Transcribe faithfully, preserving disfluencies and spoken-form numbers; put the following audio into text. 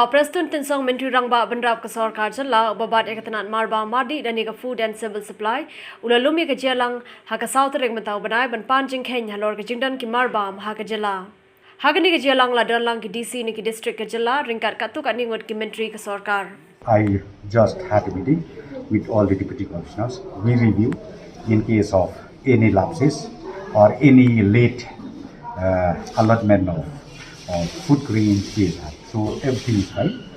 Prestone Tynsong, Myntri Rangbah Bynrap ka Sorkar Jylla, uba bat ïa ka tnat marbam, mardi lane ka Food and Civil Supply, u la lum ïa ka jingïalang ha ka saw tarik mynta u bnai ban pan jingkheiñ halor ka jingdon ki marbam ha ka jylla. Ha kane ka jingïalang la don lang ki D C ne ki district ka jylla ryngkat katto katne ngut ki myntri ka sorkar. I just had a meeting with all the deputy commissioners. We review in case of any lapses or any late uh, allotment of, of food grains. We have. So everything is fine.